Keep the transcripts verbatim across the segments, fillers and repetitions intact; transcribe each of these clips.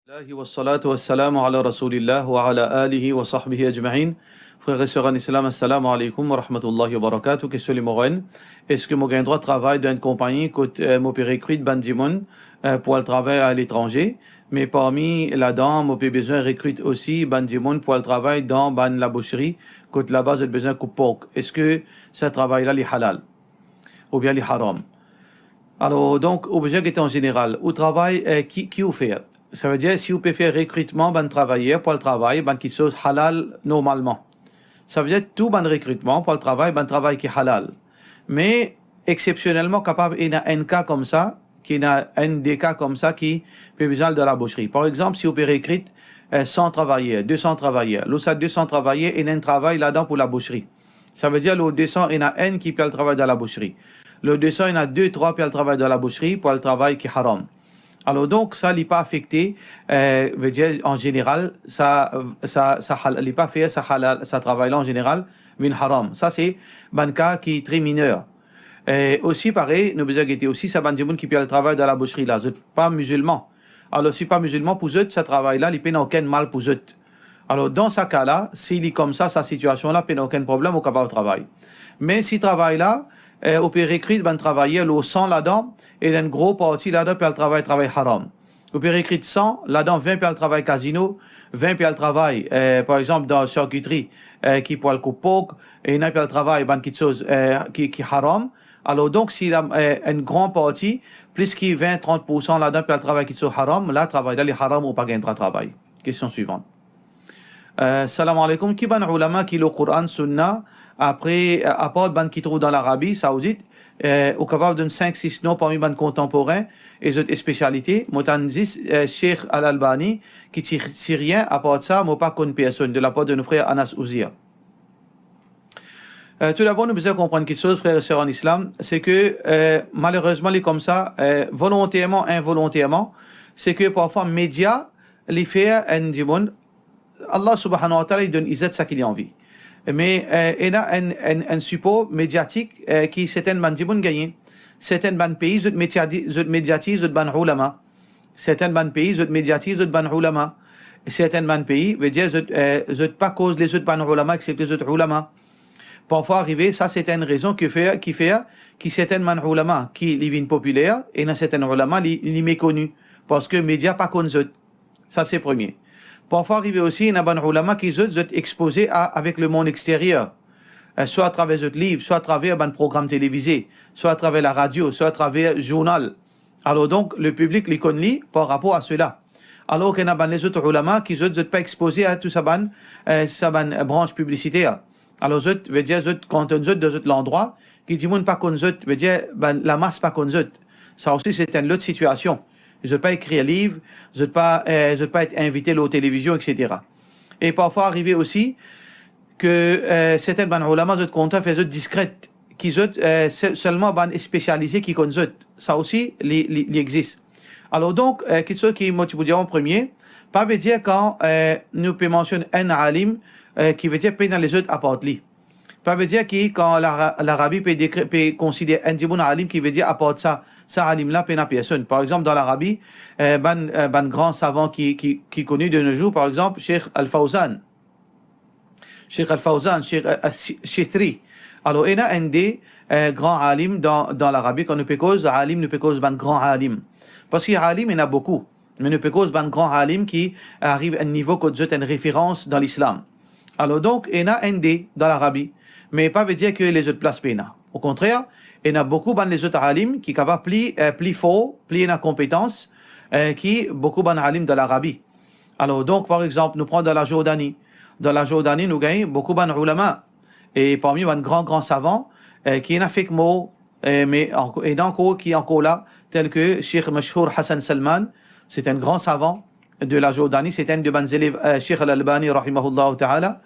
Alhamdulillah, wassalatu wassalamu ala Rasoulillah wa ala alihi wa sahbihi ajmain. Frer e ser an Islam, assalamu alaikum wa rahmatullahi wa barakatuh. Kestion nimero enn, eski mo gagn drwa travay dan enn konpagni kot, eh, mo pe rekrit bann dimoun, eh, pou al travay aletranze, me parmi ladan mo pe bizin rekrit osi bann dimoun pou al travay dan bann labouchri, kot laba zot bizin koup pork? Eski sa travay la li halal oubien li haram? Alor, donk, ou bizin gete an zeneral, ou travay, eh, ki, ki ou fer. Savedir, si ou pe fer rekritman bann travayer pou al travay bann kiksoz halal normalman, savedir tou bann rekritman pou al travay bann travay ki halal. Me, eksepsionelman, kapav ena enn ka koumsa, ki ena enn de ka koumsa ki pe bizin al dan labouchri. Par exanp, si ou pe rekrit, eh, san travayer, de san travayer, lor sa de san travayer, ena enn travay ladan pou labouchri. Savedir, lor de san, ena enn ki pe al travay dan labouchri. Lor de san, ena de, trwa pe al travay dan labouchri pou al travay ki haram. Alor, donk, sa, li pa afekte, eh, vedir, an zeneral, sa, sa, sa hal-, li pa fer sa halal, sa travay la, an zeneral, vinn haram. Sa, se bann ka ki tre miner. Eh, osi, parey, nou bizin gete osi sa bann dimoun ki pe al travay dan labouchri la, zot pa mizilman. Alor, si pa mizilman, pou zot, sa travay la, li pena okenn mal pou zot. Alor, dan sa ka la, si li koumsa, sa sitiasion la, pena okenn problem, ou kapav travay. Me si travay la, eh, ou pe rekrit bann travayer, lor san ladan, e enn gro parti ladan pe al travay, travay haram. Ou pe rekrit san, ladan vin pe al travay kazino, vin pe al travay, eh, par exanp, dan sarkitri, eh, ki pou al koup pork, e ena pe al travay bann kiksoz, eh, ki, ki haram. Alor, donk, si la, eh, enn gran parti, plis ki vin, trant poursan ladan pe al travay kiksoz haram, la, travay la, li haram, ou pa gagn drwa travay. Kestion swivan. Eh, salam alaikum. Ki bann oulama ki lor Koran, Sunna, apre, eh, apar bann ki trouv dan Larabi Saoudit, eh, ou kapav donn sink, sis non parmi bann kontanporin e zot espesialite? Mo tann zis, eh, Sheikh Al-Albani, ki ti, sirien, apar sa, mo pa konn personn, de lapar de nou frer Anas Ouzir. Eh, toudabor, nou bizin konprann kiksoz, frer e ser an Islam, se ke, eh, malerezman, li koumsa, eh, volonterman, involonterman, se ke parfwa media, li fer enn dimoun, Allah Subhanahu wa Ta'ala, li donn izzat sa ki li anvi. Me, eh, ena enn, enn, enn sipor mediatik, eh, ki sertin bann dimoun gagne. Sertin bann pei, zot mediati-, zot mediatiz zot bann oulama. Sertin bann pei, zot mediatiz zot bann oulama. Sertin bann pei, vedir zot, eh, zot pa koz lezot bann oulama, eksepte zot oulama. Parfwa arive, sa sertin rezon ki fer, ki fer ki sertin bann oulama ki li vinn popiler, e ena sertin oulama li, li mekoni, parski media pa konn zot. Sa se premie. Parfwa arive osi, ena bann oulama ki zot, zot expoze a, avek lemond exterier, eh, swa atraver zot liv, swa atraver bann program televize, swa atraver laradio, swa atraver zournal. Alor donk, lepiblik, li konn li par rapor a sela. Alor ki ena bann lezot oulama ki zot, zot pa expoze a tou sa bann, eh, sa bann, eh, brans piblisiter. Alor zot, vedir zot kantonn zot dan zot landrwa, ki dimoun pa konn zot, vedir bann lamas pa konn zot. Sa osi, se enn lot sitiasion. Zot pa ekrir liv, zot pa, eh, zot pa et invite lor televizion, etsetera. E parfwa arive osi ke, eh, sertin bann oulama, zot kontan fer zot diskret, ki zot, eh, se-, selman bann espesialize ki konn zot. Sa osi, li, li, li exis. Alor donk, eh, kiksoz ki mo ti pou dir an premie, pa vedir kan, eh, nou pe mansionn enn alim, eh, ki vedir pena lezot apart li. Pa vedir ki kan Lara-, Larabi pe dekri-, pe konsider enn dimoun alim, ki vedir apart sa, sa alim la pena personn. Par exanp, dan Larabi, eh, bann, eh, bann gran savan ki, ki, ki koni de nos jours, par exanp, Sheikh Al-Fawzan. Sheikh Al-Fawzan, Sheikh, eh, Ash-, Shithri. Alor, ena enn de, eh, gran alim dan, dan Larabi, kan nou pe koz alim, nou pe koz bann gran alim. Parski alim, ena boukou. Me nou pe koz bann gran alim ki ariv enn nivo kot zot enn referans dan Lislam. Alor donk, ena enn de dan Larabi, me pa vedir ke lezot plas pena. Okontrer, ena boukou bann lezot alim ki kapav pli, eh, pli for, pli ena konpetans, eh, ki boukou bann alim dan Larabi. Alor donk, par exanp, nou pran dan Lazourdani. Dan Lazourdani, nou gagn boukou bann oulama. E parmi bann gran, gran savan, eh, ki ena fek mor, eh, me anko-, ena ankor ki ankor la, tel ke Sheikh Mashhour Hassan Salman, se enn gran savan de Lazourdani, se enn de bann zelev, eh, Sheikh Al-Albani, rahimahullah ta'ala.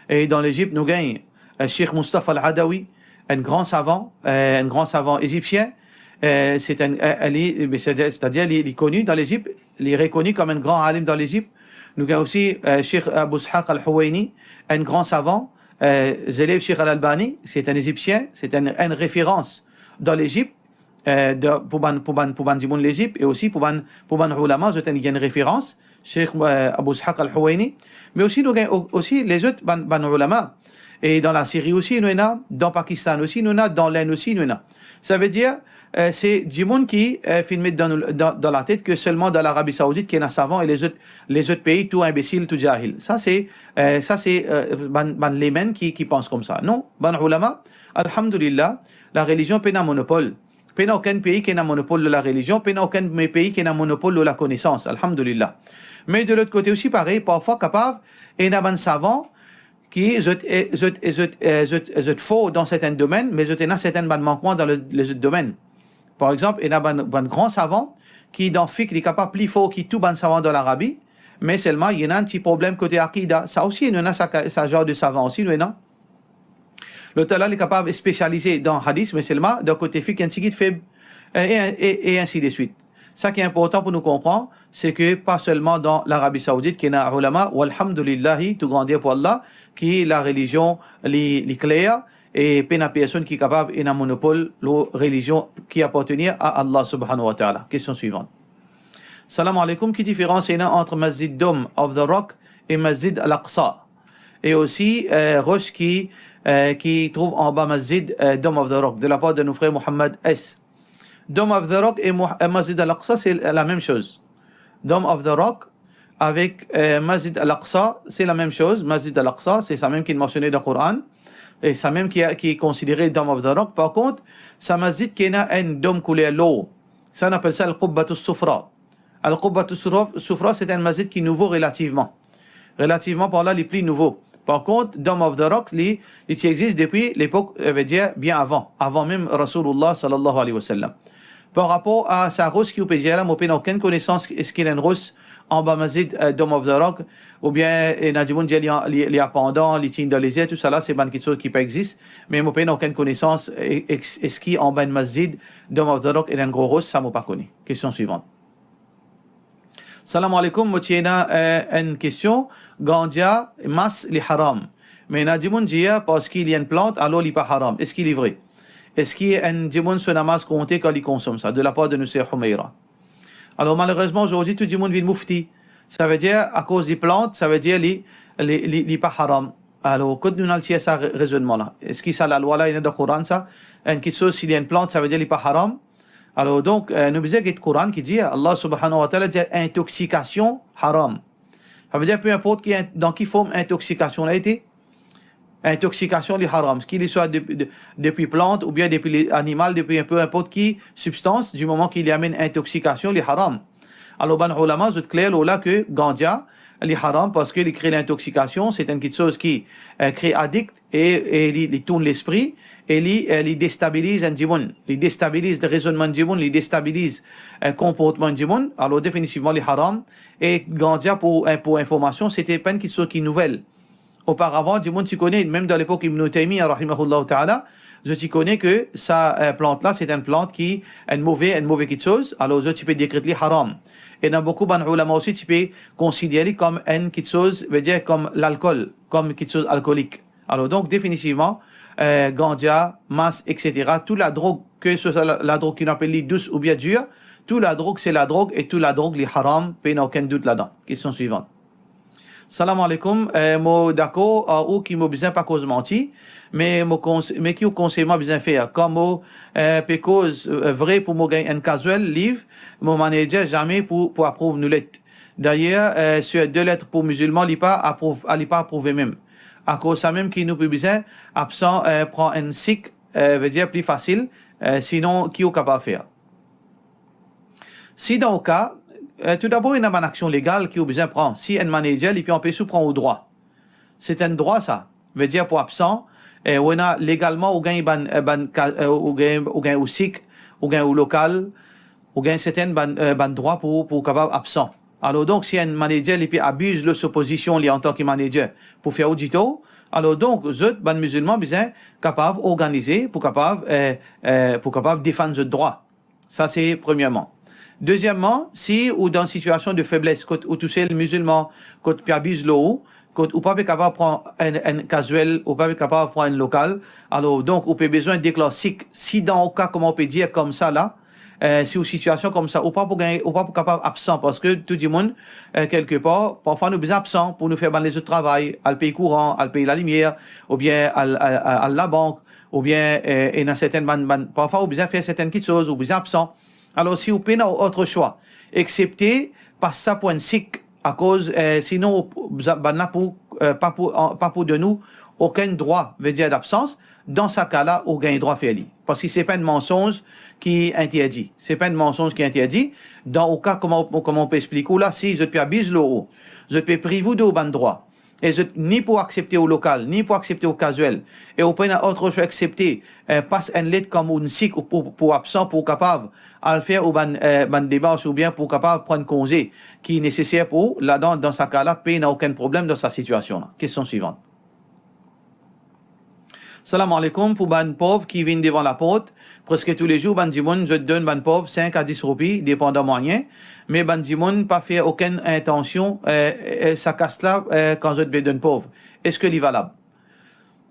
E dan Lezipt, nou gagn, eh, Sheikh Mustafa Al-Adawi, enn gran savan, eh, enn gran savan ezipsien. Eh, se enn, eh, li, eh, se-, setadir li, li koni dan Lezipt, li rekoni kom enn gran alim dan Lezipt. Nou gagn osi, eh, Sheikh Abu Ishaq Al-Huwaini, enn gran savan, eh, zelev Sheikh Al-Albani, se enn Ezipsien, se enn, enn referans dan Lezipt. eh, de, pou bann, pou bann, pou bann dimoun Lezip, e osi pou bann, pou bann oulama, zot ena enn referans, Sheikh, eh, Abu Ishaq Al-Huwaini, me osi nou gagn o-, osi lezot bann, bann oulama, e dan Lasiri osi nou ena, dan Pakistan osi nou ena, dan Lenn osi nou ena. Savedir, eh, se dimoun ki, eh, finn met dan nou, dan, dan latet ke selman dan Larabi Saoudit ki ena savan e lezot, lezot pei tou inbesil, tou jahil. Sa se, eh, sa se, eh, bann, bann layman ki, ki pans koumsa. Non, bann oulama, alhamdulillah, larelizion pena monopol. Pena okenn pei ki ena monopol lor larelizion, pena okenn me-, pei ki ena monopol lor lakonesans, alhamdulillah. Me de lot kote osi parey, parfwa kapav ena bann savan ki zot, eh, zot, eh, zot, eh, zot, eh, zot for dan sertin domenn, me zot ena sertin bann mankman dan le, lezot domenn. Par exanp, ena bann, bann gran savan ki dan fik li kapav pli for ki tou bann savan dan Larabi, me selman li ena enn ti problem kote akida. Sa osi, nou ena sa ka-, sa zar de savan osi, nou ena. Lotala li kapav spesialize dan hadis, me selman dan kote fik enn tigit feb, e, e, e, e ensi de swit. Sa ki inportan pou nou konpran, se ke pa selman dan Larabi Saoudit ki ena oulama, walhamdulillahi, tou grandi pou Allah, ki larelizion li, li kler, e pena personn ki kapav ena monopol lor relizion ki apartenir a Allah subhanahu wa ta'ala. Kestion swivan. Salam alaikum, ki diferans ena ant Masjid Dome of the Rock e Masjid Al-Aqsa? E osi, eh, ros ki, eh, ki trouv anba Masjid, eh, Dome of the Rock, de lapar de nou frer Mohammad S. Dome of the Rock e Mo-, eh, Masjid Al-Aqsa, se lamem soz. Dome of the Rock avek, eh, Masjid Al-Aqsa, se lamem soz. Masjid Al-Aqsa, se samem ki mansione dan Koran, e samem ki, ki konsidere Dome of the Rock. Par kont, sa masjid ki ena enn dom kouler lor, sa nou apel sa Al-Qubbatus Sufra. Al-Qubbatus Sufra, Sufra, se enn masjid ki nouvo relativman. Relativman parlan, li pli nouvo. Par kont, Dome of the Rock, li, li ti exist depi lepok, eh, vedir bien avan, avan mem Rasoulullah sallallahu alayhi wa sallam. Par rapor a sa ros ki ou pe dir la, mo pena okenn konesans eski ena enn ros anba masjid, eh, Dome of the Rock, oubien, eh, ena dimoun dir li, li, li apandan, li ti dan lezer, tousala, se bann kiksoz ki pa exist, me mo pena okenn konesans, eh, ex-, eski anba enn masjid, Dome of the Rock, ena enn gro ros, sa mo pa kone. Kestion swivan. Salam alaikum, mo ti ena, eh, enn kestion, gandia, mas, li haram. Me ena dimoun dir, parski li enn plant, alor li pa haram. Eski li vre? Eski enn dimoun so namaz konte kan li konsom sa? De lapar de nou ser Humeira. Alor, malerezman, zordi, tou dimoun vinn mufti. Savedir, akoz li plant, savedir li, li, li, li pa haram. Alor, kot nou al tir sa re-, rezonnman la? Eski sa lalwa la, ena dan Koran sa? Enn kiksoz, si li enn plant, savedir li pa haram? Alor, donk, eh, nou bizin get Koran ki dir, Allah subhanahu wa ta'ala dir intoksikasion haram. Savedir, pe inport ki, dan ki form intoksikasion la ete, intoksikasion li haram, ki li swa de, de, depi plant oubien depi le-, animal, depi pe inport ki sibstans, di moman ki li amenn intoksikasion, li haram. Alor, bann oulama, zot kler lor la ke gandia, li haram parski li kre lintoksikasion, se enn kiksoz ki, eh, kre adikt e, e li, li tourn lespri, e li, eh, li destabiliz enn dimoun, li destabiliz rezonnman dimoun, li destabiliz, eh, konportman dimoun, alor definitivman li haram. E gandia, pou, eh, pou informasion, se ti pa enn kiksoz ki nouvel. Oparavan, dimoun ti kone, mem dan lepok Ibn Taymiyyah, rahimahullahu ta'ala, zot ti kone ke sa, eh, plant la, se enn plant ki enn move, enn move kiksoz, alor zot ti pe dekret li haram. Ena boukou bann oulama osi ti pe konsider li kom enn kiksoz, vedir kom lalkol, kom kiksoz alkolik. Alor, donk, definitivman, eh, gandia, mas, et cetera, tou ladrog, ke se swa la, ladrog ki nou apel li dous oubien dir, tou ladrog, se ladrog, e tou ladrog, li haram, pena okenn dout ladan. Kestion swivan. Salam alaikum, eh, mo dakor ar ou ki mo bizin pa koz manti, me mo kons-, me ki ou konsey mwa bizin fer? Kan mo, eh, pe koz, eh, vre pou mo gagn enn casual leave, mo manager zame pou, pou aprouv nou let. Dayer, eh, sir de let pou mizilman, li pa aprouv, ah, li pa aprouve mem. Akoz sa mem ki nou pe bizin absan, eh, pran enn sik, eh, vedir pli fasil, eh, sinon ki ou kapav fer? Si dan ou ka, eh, toudabor, ena bann aksion legal ki ou bizin pran. Si enn manager, li pe anpes ou pran ou drwa. Se enn drwa sa. Vedir pou absan, eh, ou ena legalman ou gagn bann, eh, bann ka-, eh, ou gagn, ou gagn ou sik, ou gagn ou lokal, ou gagn sertin bann, eh, bann drwa pou, pou kapav absan. Alor donk, si enn manager, li pe abiz lor so pozision, li antan ki manager, pou fer ou ditor, alor donk, zot, bann mizilman, bizin kapav organize pou kapav, eh, eh, pou kapav defann zot drwa. Sa se premierman. Dezieman, si ou dan sitiasion de febles, kot ou tousel mizilman, kot pe abiz lor ou, kot ou pa pe kapav pran enn, enn casual, ou pa pe kapav pran enn lokal, alor donk ou pe bizin deklar sik. Si dan ou ka, kouma ou pe dir koumsa la, Eh, si ou sitiasion koumsa, ou pa pou gagn, ou pa pou kapav absan, parski tou dimoun, eh, kelkepar, parfwa nou bizin absan pou nou fer bann lezot travay, al pey kouran, al pey lalimier, oubien al, al, al, al labank, oubien, eh, ena sertenn bann, bann, parfwa ou bizin fer sertenn kitsoz, ou bizin absan. Alor, si ou pena otre swa, exepte pas sa pou enn sik, akoz, eh, sinon, ou, bann la pou, eh, pa pou, an, pa pou donn ou okenn drwa, vedir dabsans, dan sa ka la, ou gagn drwa fer li. Parski se pa enn mansonz ki interdi. Se pa enn mansonz ki interdi. Dan ou ka, kouma, kouma ou pe explik ou la, si zot pe abiz lor ou, zot pe priv ou de ou bann drwa, e zot ni pou aksepte ou lokal, ni pou aksepte ou casual, e ou pena otre swa exepte, eh, pas enn let kouma enn sik ou pou, pou absan, pou kapav al fer ou bann, eh, bann demars oubien pou kapav pran konze ki neseser pou ou, ladan, dan sa ka la, pena okenn problem dan sa sitiasion la. Kestion swivan. Salam aleykoum, pou bann pov ki vinn devan laport, preske toulezour bann dimoun zot donn bann pov sink a dis roupi, depandan mwayen, me bann dimoun pa fer okenn intansion, eh, eh, sa kas la, eh, kan zot pe donn pov. Eski li valab?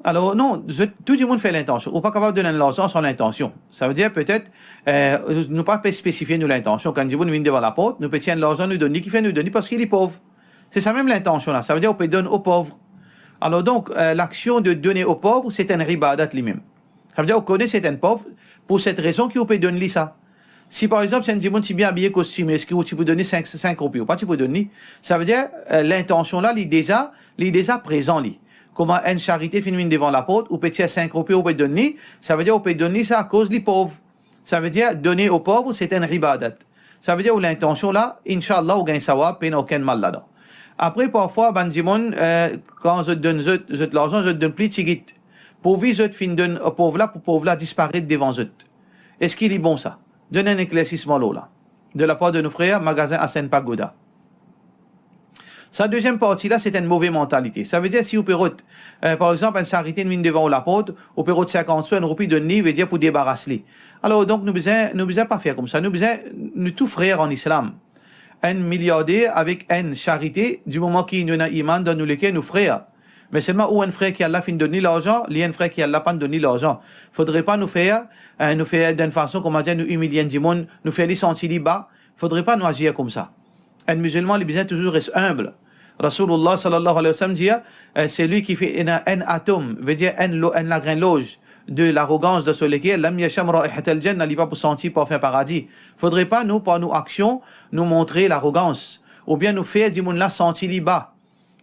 Alor, non, zot, tou dimoun fer lintansion. Ou pa kapav donn enn larzan san lintansion. Savedir, petet, eh, nou pa pe spesifie nou lintansion. Kan enn dimoun vinn devan laport, nou pe tir enn larzan, nou donn li, kifer nou donn li? Parski li pov. Se sa mem lintansion la. Savedir, ou pe donn o pov. Alor donk, eh, laksion de donn o pov, se enn ibadat limem. Savedir, ou kone se enn pov, pou set rezon ki ou pe donn li sa. Si par exanp, si enn dimoun ti bien abiye kostime, eski ou ti pou donn li sink, sink roupi? Ou pa ti pou donn li. Savedir, eh, lintansion la, li deza, li deza prezan li. Kouma enn sarite finn vinn devan laport, ou pe tir sink roupi, ou pe donn li, savedir ou pe donn li sa akoz li pov. Savedir, donn o pov, se enn ibadat. Savedir, ou lintansion la, inshallah, ou gagn sawab, pena okenn mal ladan. Apre, parfwa, bann dimoun, eh, kan zot donn zot, zot larzan, zot donn pli tigit. Pourvi zot finn donn pov la, pou pov la disparet devan zot. Eski li bon sa? Donn enn eklersisman lor la. De lapar de nou frer, magazin Hassan Pagoda. Sa deziem parti la, se enn move mantalite. Savedir, si ou pe rod, eh, par exanp, enn sarite vinn devan ou laport, ou pe rod sinkant sou, enn roupi donn li, vedir pou debaras li. Alor, donk, nou bizin, nou bizin pa fer koumsa. Nou bizin, nou tou frer an Islam. Enn miliarder avek enn sarite, di moman ki nou ena iman dan nou leker, nou frer. Me selman ou enn frer ki Allah finn donn li larzan, li enn frer ki Allah pa'nn donn li larzan. Fodre pa nou fer, eh, nou fer dan enn fason, koumadir, nou imilye enn dimoun, nou fer li santi li ba. Fodre pa nou azir koumsa. Enn mizilman, li bizin touzour res inb. Rasoulillah sallallahu alayhi wa sallam dir, eh, selwi ki fer ena enn atom, vedir enn lo-, enn lagrin loz de larogans dan so leker, lam yasham raihatal jannah, li pa pou santi parfin paradi. Fodre pa nou, par nou aksion, nou montre larogans, oubien nou fer dimoun la santi li ba.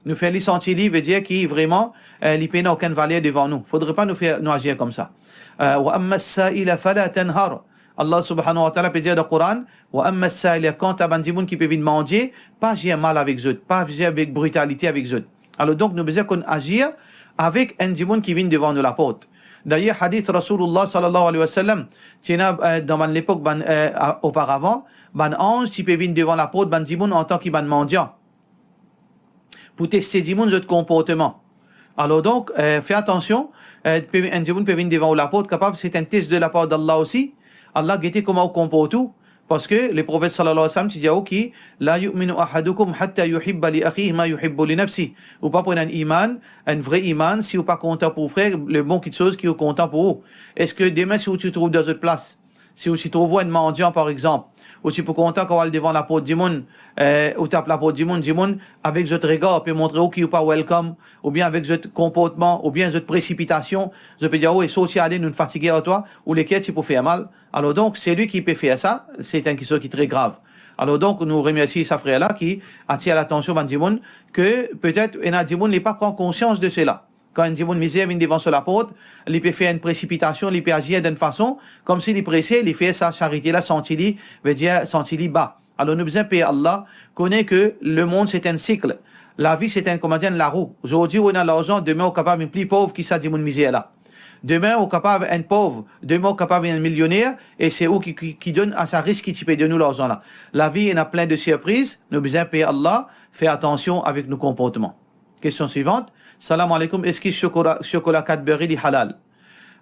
Nou fer li santi li, vedir ki vreman, eh, li pena okenn valer devan nou. Fodre pa nou fer, nou azir koumsa. Eh, wa amma as-sa'ila fala tanhar. Allah subhanahu wa ta'ala pe dir dan Koran, wa amma as-sa'ila, kanta bann dimoun ki pe vinn mandie, pa azir mal avek zot, pa azir avek britalite avek zot. Alor donk, nou bizin konn azir avek enn dimoun ki vinn devan nou laport. Dayer, hadis Rasoulillah sallallahu alayhi wa sallam, ti ena, eh, dan bann lepok, bann, eh, a-, oparavan, bann anz ti pe vinn devan laport bann dimoun antan ki bann mandian, pou teste dimoun zot konportman. Alor donk, eh, fer atansion, eh, pe, enn dimoun pe vinn devan ou laport, kapav se enn tes de lapar d'Allah osi. Allah gete kouma ou konport ou, parski Leprofet sallallahu alayhi wa sallam ti dir ou ki, "La yu'minu ahadukum hatta yuhibba li akhihi ma yuhibbu li nafsihi." Ou pa pou ena enn iman, enn vre iman, si ou pa kontan pou ou frer, lebon kitsoz ki ou kontan pou ou. Eski demin, si ou ti trouv dan zot plas, si ou ti trouv ou enn mandian, par exanp, ou ti pou kontan kan ou al devan laport dimoun, eh, ou tap laport dimoun, dimoun, avek zot regar, pe montre ou ki ou pa welcome, oubien avek zot konportman, oubien zot presipitasion, zot pe dir, "Oe, sorti ale, nou fatige ar twa," ou leker ti pou fer mal. Alor donk, selwi ki pe fer sa, se enn kiksoz ki tre grav. Alor donk, nou remersie sa frer la ki atir latansion bann dimoun, ke petet ena dimoun li pa pran konsians de sela. Kan enn dimoun mizer vinn devan so laport, li pe fer enn presipitasion, li pe azir dan enn fason, koumsi li prese, li fer sa sarite la santi li, vedir santi li ba. Alor nou bizin per Allah, kone ke lemond se enn sik. Lavi se enn, kouma dir, enn larou. Zordi ou ena larzan, demin ou kapav vinn pli pov ki sa dimoun mizer la. Demin ou kapav enn pov, demin ou kapav vinn enn milioner, e se ou ki, ki, ki donn a sa ris ki ti pe donn ou larzan la. Lavi ena plin de sirpriz, nou bizin per Allah, fer atansion avek nou konportman. Kestion swivan. Salam aleykoum, eski sokola, sokola Cadbury li halal?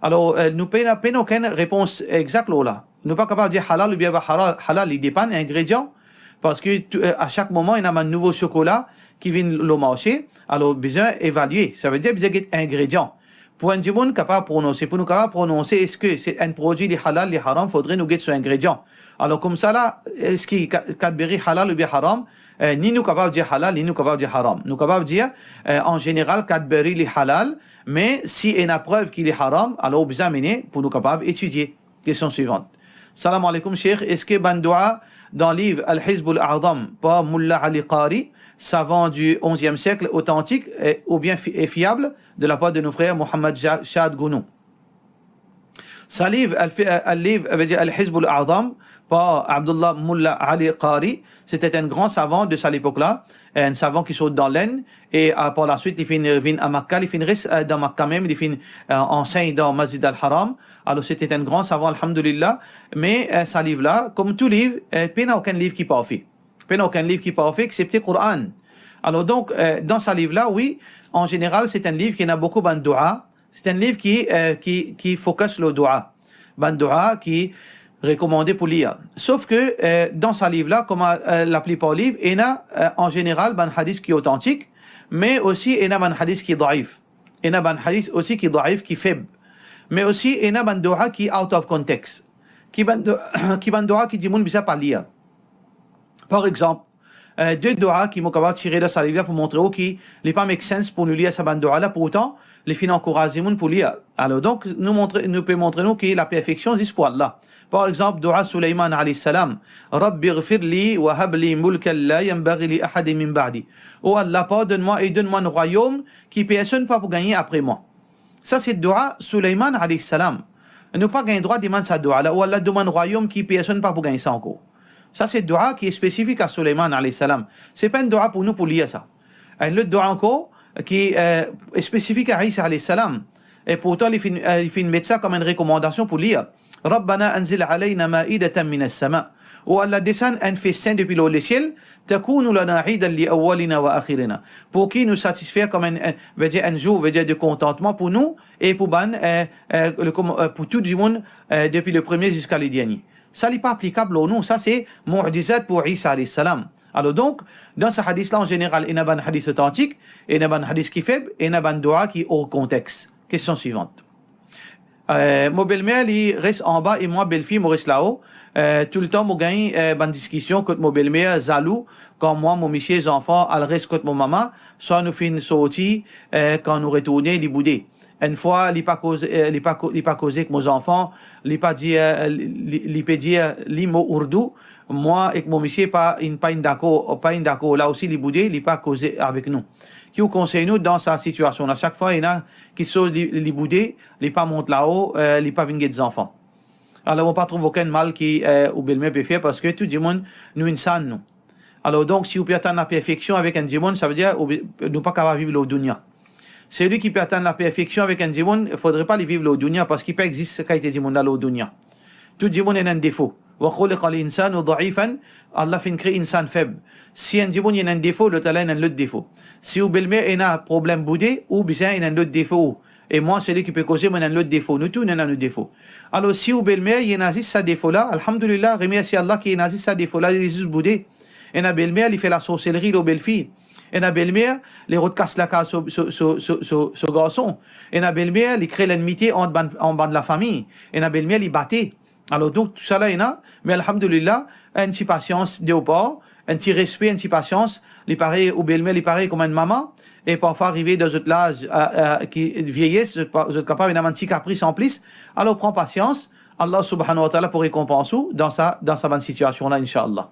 Alor, eh, nou pena, pena okenn repons exak lor la. Nou pa kapav dir halal oubien pa halal, halal, li depann ingredian, parski tou, eh, a sak moman, ena bann nouvo sokola ki vinn lor marse, alor bizin evalie, savedir bizin get ingredian. Pou enn dimoun kapav prononse, pou nou kapav prononse eski se enn prodwi li halal, li haram, fodre nou get so ingredian. Alor koumsa la, eski Ca-, Cadbury halal oubien haram? Eh, ni nou kapav dir halal, ni nou kapav dir haram. Nou kapav dir, eh, an zeneral, Cadbury li halal, me si ena prev ki li haram, alor ou bizin amene pou nou kapav etidie. Kestion swivant. Salam aleykoum, Sheikh. Eski bann doua dan liv Al-Hizbul A'zam par Mulla Ali Qari, savant du onzième siècle, authentique et, ou bien fi-, et fiable de la part de nos frères Mohammad Ja-, Shad Gounou? Sa liv, al fi-, al liv, veut dire Al-Hizbul A'zam par Abdullah Mulla Ali Qari, c'était un grand savant de sa lepok la, un savant ki sort dan Lenn, e, euh, par la suite, li finn vinn a Makka, li finn res, euh, dan Makka mem, li finn, euh, ansegn dan Masjid al-Haram. Alor, c'était un grand savant, alhamdulillah. Me, euh, sa liv la, kom tou liv, euh, pena okenn liv ki parfe. Pena okenn liv ki parfe, exsepte Koran. Alor donk, euh, dan sa liv la, wi, an zeneral, se enn liv ki ena boukou bann doua. Se enn liv ki, euh, ki, ki focus lor doua. Bann doua ki rekomande pou lir. Sof ke, euh, dan sa liv la, kouma, euh, laplipar liv, ena, euh, an zeneral bann hadis ki otantik, me osi ena bann hadis ki daif. Ena bann hadis osi ki daif, ki feb. Me osi ena bann doua ki out of context. Ki bann do-, ki bann doua ki dimoun bizin pa lir. Par exanp, euh, de doua ki mo kapav tire dan sa liv la pou montre ou ki li pa make sense pou nou lir sa bann doua la, pourtan li finn ankouraz dimoun pou lir. Alor donk, nou montre, nou pe montre nou ki laperfeksion zis pou Allah. Par exanp, doua Souleyman alayhis salam, "Rabbi ghfir li wa hab li mulkan la yanbaghi li ahadin min ba'di." O Allah, pardonn mwa e donn mwa enn rwayom ki personn pa pou gagne apre mwa. Sa se doua Souleyman alayhis salam. Nou pa gagn drwa demann sa doua la, o Allah, donn mwa enn rwayom ki personn pa pou gagn sa ankor. Sa se doua ki spesifik a Souleyman alayhis salam. Se pa enn doua pou nou pou lir sa. Enn lot doua ankor ki, euh, spesifik a Isa alayhis salam. E pourtan, li finn, euh, li finn met sa kom enn rekomandasion pou lir. "Rabbana anzil alayna ma'idatan minas sama." O Allah, desann enn festen depi lor lesiel, "takunu lana idan li awwalina wa akhirina." Pou ki nou satisfer kom enn, enn, vedir enn zour, vedir de kontantman pou nou e pou bann, euh, euh, le, kom, euh, pou tou dimoun, euh, depi le premie ziska le dernie. Sa li pa aplikab lor nou, sa se mo'jizat pou Isa alayhis salam. Alor donk, dan sa hadis la, an zeneral, ena bann hadis otantik, ena bann hadis ki feb, ena bann doua ki or kontex. Kestion swivant. Euh, mo belmer, li res anba e mwa, belfi, mo res lao. Euh, toultan mo gagn, euh, bann diskision kot mo belmer zalou, kan mwa, mo misie, zanfan al res kot mo mama, swa nou finn sorti, euh, kan nou retourne, li boude. Enn fwa, li pa koze, euh, li pa ko-, li pa koze ek mo zanfan, li pa dir, euh, li, li, li pe dir li mo ourdou, mwa ek mo misie pa inn, pa inn dakor, pa inn dakor. La osi, li boude, li pa koze avek nou. Ki ou konsey nou dan sa sitiasion la? Sak fwa ena kiksoz li, li boude, li pa mont lao, euh, li pa vinn get zanfan. Alor, mo pa trouv okenn mal ki, euh, ou belmer pe fer, parski tou dimoun, nou insan nou. Alor donk, si ou pe atann laperfeksion avek enn dimoun, savedir ou, nou pa kapav viv lor dounia. Seli ki pe atann laperfeksion avek enn dimoun, fodre pa li viv lor dounia, parski pa existe sa kalite dimoun la lor dounia. Tou dimoun ena enn defo. "Wa khuliqal insanu da'ifan", Allah finn kre insan feb. Si enn dimoun ena enn defo, lot la ena enn lot defo. Si ou belmer ena problem boude, ou bizin ena enn lot defo ou. E mwa, seli ki pe koze, mo ena enn lot defo. Nou tou, nou ena nou defo. Alor, si ou belmer, li ena zis sa defo la, alhamdulillah, remersie Allah ki ena zis sa defo la, li zis boude. Ena belmer, li fer lasorselri lor belfi. Ena belmer, li rod kas lakaz so, so, so garson. Ena belmer, li kre lennmite ant bann, ant bann lafami. Ena belmer, li bate. Alor donk, tousala ena, me alhamdulillah, enn ti pasians de ou par, enn ti respe, enn ti pasians, li pare, ou belmer, li pare kouma enn mama, e parfwa arive dan zot laz, euh, euh, ki, vieyes, zot pa, zot kapav ena bann ti kapris anplis. Alor pran pasians, Allah subhanahu wa ta'ala pou rekonpans ou dan sa, dan sa bann sitiasion la, inshallah.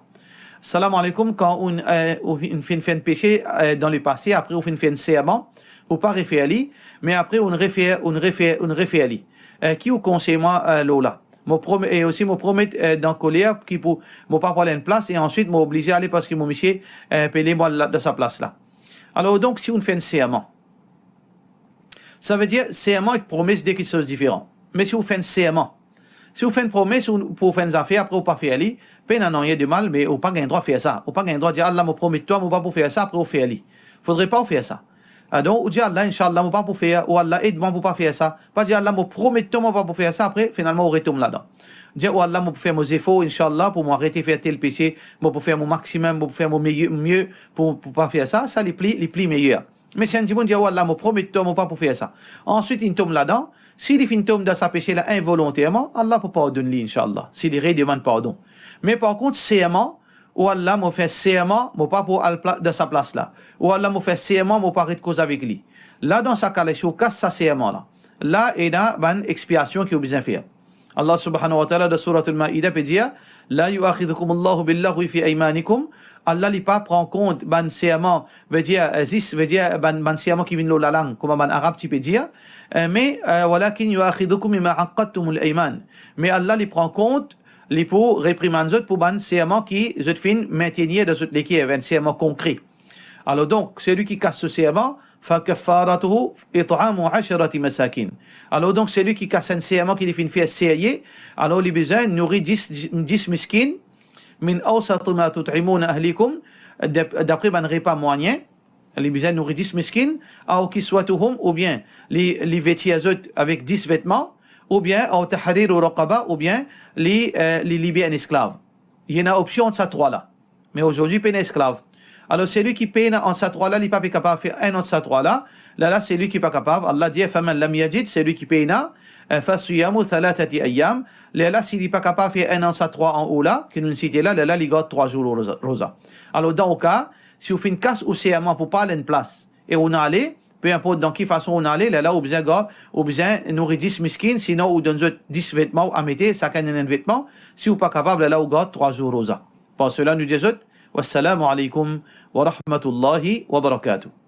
Salam aleykoum, kan ou, euh, ou finn, finn fer enn pese, euh, dan lepase, apre ou finn fer enn serman pou pa refer li, me apre ou refer, ou refer, ou refer li. Euh, ki ou konsey mwa, euh, lor la? Mo prom-, e osi mo promet, euh, dan koler ki pou mo pa pran enn plas e answit mo oblize ale parski mo misie, euh, pe le mwa la, dan sa plas la. Alor donk, si ou fer enn serman, savedir serman ek promes de kiksoz diferan. Me si ou fer enn serman, si ou fer enn promes ou, pou fer enn zafer, apre ou pa fer li, pena nanye de mal, me ou pa gagn drwa fer sa. Ou pa gagn drwa dir, "Allah, mo promet twa, mo pa pou fer sa," apre ou fer li. Fodre pa ou fer sa. Adonk, ou dir, "Allah, inshallah, mo pa pou fer," ou, "Allah, ed mwa pou pa fer sa." Pa dir, "Allah, mo promet twa, mo pa pou fer sa," apre, finalman, ou retom ladan. Dir, "O Allah, mo pou fer mo zefor, inshallah, pou mo arete fer tel pese, mo pou fer mo maximum, mo pou fer mo meye, mie pou, pou pa fer sa," sa li pli, li pli meyer. Me si enn dimoun dir, "O Allah, mo promet twa, mo pa pou fer sa." Answit, li tom ladan, si li finn tom dan sa pese la involonterman, Allah pou pardonn li, inshallah, si li redemann pardon. Me par kont serman, o Allah, mo fer serman, mo pa pou al pla-, dan sa plas la. O Allah, mo fer serman, mo pa ret koz avek li. La, dan sa ka la, si ou kas sa serman la, la ena bann expiasion ki ou bizin fer. Allah subhanahu wa ta'ala dan Suratul Maida pe dir, "La yu'akhidhukumullahu billaghwi fi aymanikum." Allah li pa pran kont bann serman, vedir, eh, zis, vedir, bann, bann serman ki vinn lor lalang, kouma bann Arab ti pe dir, eh, me, eh, "Walakin yu'akhidhukum bima aqadtumul ayman." Me Allah li pran kont, li pou reprimann zot pou bann serman ki zot finn mintenir dan zot leker, bann serman konkre. Alor donk, selwi ki kas so serman, "Fa kaffaratuhu it'amu asharati masakin." Alor donk, selwi ki kas enn serman ki li finn fer serye, alor li bizin nouri dis, dis miskin, "min awsati ma tut'imuna ahlikum", dap-, dapre bann repa mwayin, li bizin nouri dis miskin, "aw kiswatuhum", oubien li, li vetir zot avek dis vetman, oubien "aw tahriru raqaba", oubien li, eh, li liber enn esklav. Li ena opsion ant sa trwa la. Me azordi pena esklav. Alor, selwi ki pena ant sa trwa la, li pa pe kapav fer enn ant sa trwa la. Lerla, selwi ki pa kapav, Allah dir, "Faman lam yajid", selwi ki pena, eh, "fa siyamu thalathati ayyam". Lerla, si li pa kapav fer enn ant sa trwa anor la, ki nou site la, lerla, li gard trwa zour roza, roza. Alor, dan ou ka, si ou finn kas ou serman pou pa al enn plas, e ou ale, pe inport dan ki fason ou ale, lerla ou bizin gard, ou bizin nouri dis miskin, sinon ou donn zot dis vetman ou amete, sakenn enn vetman, si ou pa kapav, lerla ou gard trwa zour roza. Par sela, nou dir zot, wassalamu alaykum wa rahmatullahi wa barakatuh.